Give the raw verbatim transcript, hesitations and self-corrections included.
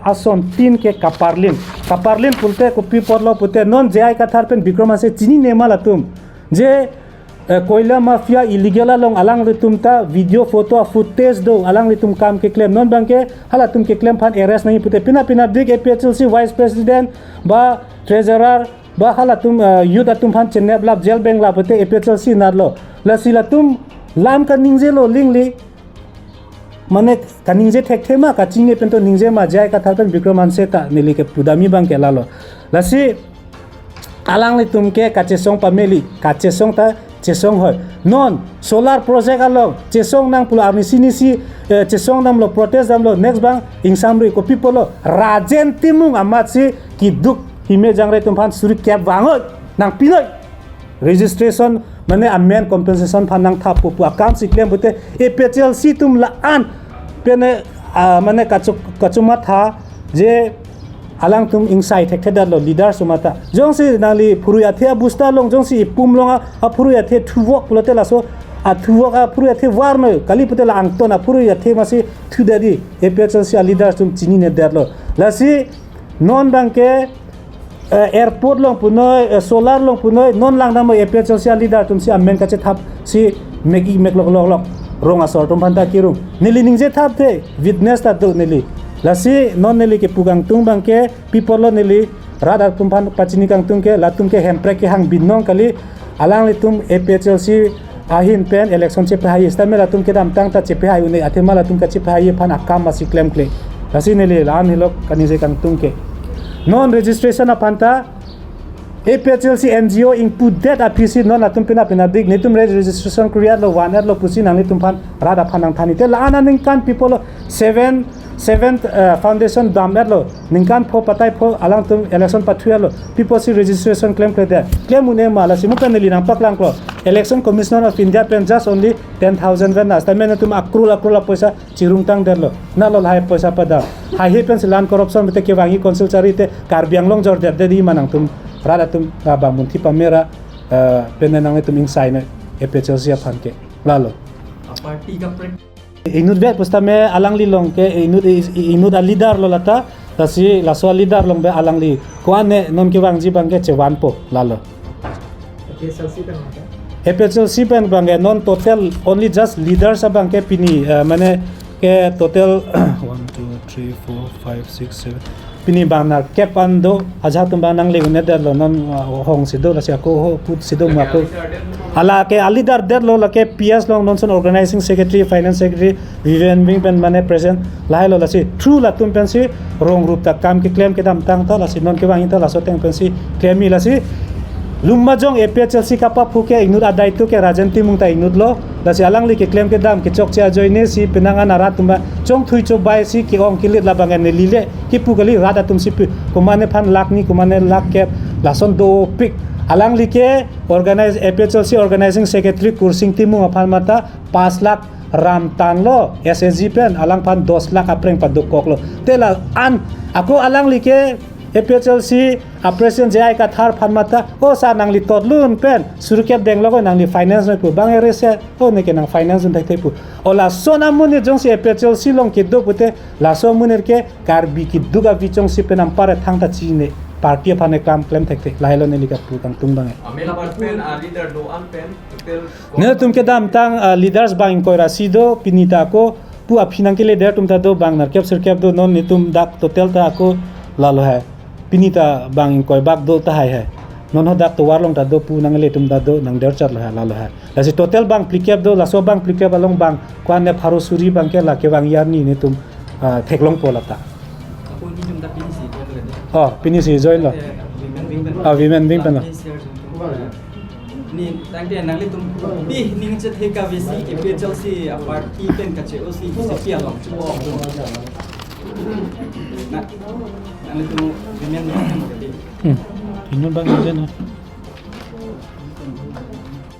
Asontin ke kaparlin. Kaparlin pulote kopi apotlo pute non J I Kathar pen Bikram Hanse chinine ma latum. Je, eh, koila mafia illegal along alanglitum ta video photo footage do alanglitum kam keklem. Non abangke halatum keklem aphan arrest nangji pute pina pina dik A P H L C vice president ba treasurer ba halatum, eh, youth atum aphan chenep lap jail beng lap pute A P H L C natlo. Lasi latum lam kaningje lo lingli. Mane kaningje thekthe ma, kachini pen to ningje ma, J I Kathar pen Bikram Hanse ta neli ke pudam abangke lalo. Lasi alanglitum ke kachesong pameli, kachesong ta chesong hoi. Non solar project along chesong nang pulo arnisi nisi, eh, chesong damlo, protest damlo, next abang ingsamri, kopi apotlo Rajen Timung amatsi keduk hime jangre atum aphan suri kep vang hoi, nangpi noi. Registration mane amen compensation aphan nangthap pu pu akam si klem pute A P H L C atum la-an pen, ah, mane kachu-, kachumatha je alangtum ingsai thekthedetlo leaders atum ta. Jongsi nangli phurui athe abusta along, jongsi ipum along a, aphurui athe thuvok pulote laso athuvok aphurui athe var noi, kali pute la angton aphurui athe masi thudetji A P H L C aleaders atum chininedetlo. Lasi non abangke, eh, airport along punoi, eh, solar along punoi, non langdam A P H L C aleader atumsi amen kachethap si mek-i meklok lok lok rong asor atum aphan ta kirung. Neli ningje thapthe, witness ta do neli. Lasi non neli kepu kangtung abangke, pi apotlo neli rat atum aphan pachini kangtung ke, latum ke Hemprek kehang binong kali, alanglitum A P H L C ahin pen election chepehai, sitame latum kedamtang ta chepehai un-e, athema latum kachepehai aphan akam masi klemkle. Lasi neli la-an henlo kaningje kangtung ke. Non registration aphan ta A P H L C N G O ingpudet aphi si non latum pina pina dik, netum re-, registration create lo, one at lo pusi nanglitum aphan rat aphan nangthanji. Te la-an aningkan pi apotlo seven, seventh, eh, foundation dam at lo. Ningkan pho patai pho alangtum election pathu at lo. Pi apotsi registration klemkledet. Klem un-e ma, lasi mo pen neli nangpaklangklo. Election Commissioner of India pen just only ten thousand pen na. Sitame netum akrul akrul apoisa chirungtangdetlo. Natlo lahai poisa padam. Haihe pensi la-an corruption pute kevangji council chari te Karbi Anglong jordetdetji ma nangtum rat atum abang munthi pamera, eh, pen nangtum ingsai noi A P H L C aphan ke. Lalo. Aparty kaprek. Inutvet pusitame alangli along ke inut, inut aleader lo lata, lasi laso aleader along be alangli ko-an ne non kevangji abangke chevanpo lalo. A P H L C pen abangke? A P H L C pen abangke non total only just leaders abangke pini, eh, mane ke total one, two, three, four, five, six, seven, pini abang nerkep an do, ajahak atum abang nangle un-edetlo non, ah, hong si do, lasi ako ho put si do mo ako. Ala ke aleader detlo, lake P S along nonson organizing secretary, finance secretary, Vivian Wing pen mane president, lahai lo lasi through latum pensi rong rup ta kam keklem kedamtang ta, lasi non kevangji ta laso ateng pensi klemji lasi. Lumajong A P H L C kapaphu ke inut adai tu ke Rajen Timung ta inut lo, lasi alangli keklem kedam kechokche ajoine si penang an arat atum abang chongthui chobai si ke-ong kelit labang neli le kipu kali, rat atumsi pu, komatne aphan lakh ni, komatne lakh kep, lason dopik. Alangli ke organize, A P H L C organizing secretary Kursing Timung aphan mata pas lakh ram tanglo, S H G pen alangphan dos lakh apreng padokoklo. Te la-an ako alangli ke A P H L C a president J I Kathar aphan mata, "O sir, nangli totlun pen suri kep denglo ko, nangli finance noi pu." Bang ere se, "O, neke nang finance un thekthe," pu. O lason amonit jongsi A P H L C along kedo pute, laso amonit ke Karbi keduk avi chongsi pen anpar thangta chine, party aphan ekam klem thekthe, lahai lo neli kapu kangtung abang. Amela pen a leader do-an pen, total netum kedamtang, ah, leaders abang ingkoi ra isi do, pini ta ako pu aphi nangkele der atum ta do, bang nerkep sirkep do, non netum dak total ta ako lalo hai. Pini ta bang ingkoi bak do tahai hai. Non hadak tovar along ta do pu nangle atum ta do, nangder chat lo hai, lalo hai. Lasi total bang phlikep do, laso bang phlikep along bang ko-an ne pharo suri abangke la kevangji arni netum, ah, theklongpo lata. Ako netum ta pini si join lo de. Oh, pini si join lo. Eh, women wing pen. Ah, women wing pen lo. Last year join. Ni tangte nanglitum pi ning chethe kave si A P H L C a party pen kache-o si B J P along chu-o. Na, nanglitum women wing pen kati. Hmm. Inut abang join lo.